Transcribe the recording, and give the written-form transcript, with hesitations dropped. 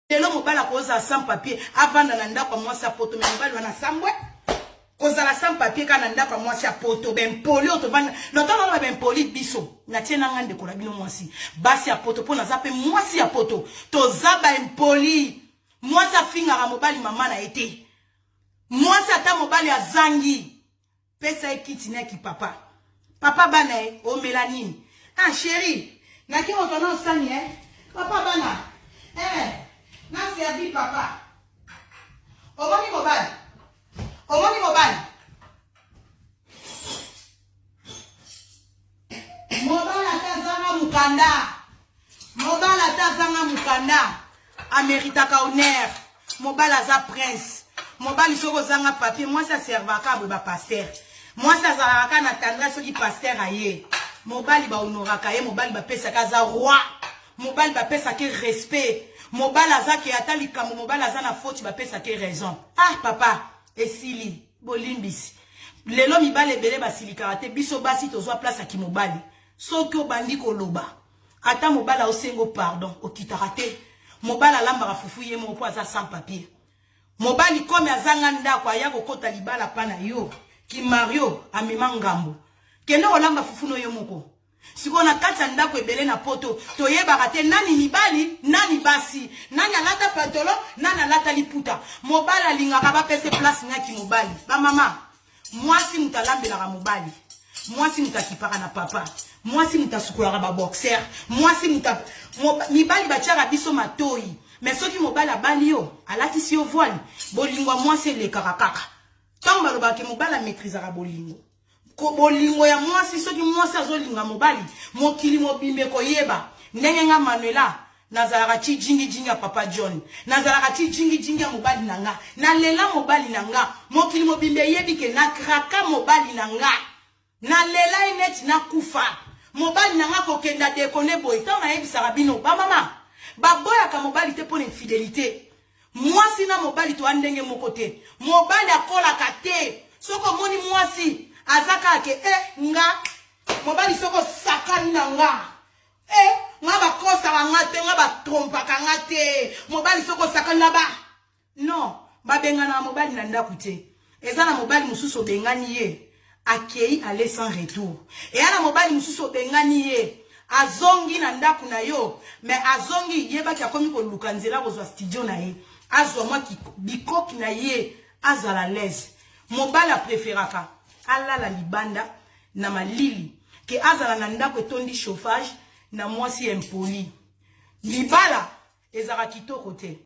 Lelo mobali akozala sans papier avanda na ndako ya mwasi ya poto, me mobali wana asambwe kozala sans papier kaka na ndako ya mwasi ya poto. Bempoli oyo tovanda notanga na bempoli biso natie na nga ndeko na bino mwasi basi ya poto, mpo naza mpe mwasi ya poto. Toza baimpoli. Mwasi afingaka mobali mama na ye te. Mwasi ata mobali azangi, pesa ye kiti na ki papa papa bana ye omela nini? Ah chéri, nake kozwa na osani eh papa bana eh na servi papa. Omoni mobali, omoni mobali, mobali ata azanga mokanda, mobali ata azanga mokanda, ameritaka honneur. Mobali aza prince. Mobali soki ozanga papier, mwasi aservaka boye bapaster. Mwasi azalaka kaka na tendresse soki paster aye. Mobali bahonoraka ye, mobali bapesaka, aza roi. Mobali bapesaka respect. Mobali aza ke ata likambo, mobali aza na faute, bapesaka raison. Ah papa, esili bolimbisi. Lelo mibali ebele basilikaka te. Biso basi tozwa place ya kimobali. Soki obandi koloba, ata mobali aosengo pardon, okitaka te. Mobali alambaka fufu ye moko mpo aza sans papier. Mobali komi azanga ndako, aya kokota libala pa na yo kimario, amema ngambo, kende kolamba fufu no yo moko. Sikoyo na kati ya ndako ebele na poto, toyebaka te nani mibali, nani basi, nani alata pantolo, nani alata liputa. Mobali alingaka bapesa place naki mobali. Bamama, mwasi moto alambelaka mobali, mwasi moto akipaka na papa, mwasi moto asukolaka baboxer, mwasi moto. Mibali batiaka biso matoi, mais soki mobali abali yo, alatisi yo voile, bolingo ya mwasi elekaka kaka. Ntango balobaka ke mobali amaîtrisaka bolingo, bolingo ya mwasi, soki mwasi azolinga mobali, mokili mobimba ekoyeba. Ndenge nga Manuela nazalaka ti jingi-jingi ya papa John, nazalaka ti jingi-jingi ya mobali na nga, nalela mobali na nga, mokili mobimba eyebi ke nakraka mobali na nga, nalela ye neti nakufa. Mobali na nga kokenda dekone boye. Ntango nayebisaka bino bamama, baboyaka mobali te mpo na infidélité. Mwasi na mobali toya ndenge moko te. Mobali akolaka te. Soki omoni mwasi aza kaka ke e nga mobali, soki osakani na nga e nga, bakosaka nga te, nga batrompaka nga te. Mobali soki osakani na ba non, babenganaka mobali na ndako te. Eza na mobali mosusu obengani ye, akei aller sans retour. Eya na mobali mosusu obengani ye, azongi na ndako na yo, mais azongi, yebaki akomi koluka nzela kozwa studio na ye, azwa mwa bikoki na ye, azala l'aise. Mobali apréféraka alala libanda na malili ke azala na ndako etondi chauffage na mwasi impoli. Libala ezalaka kitoko te.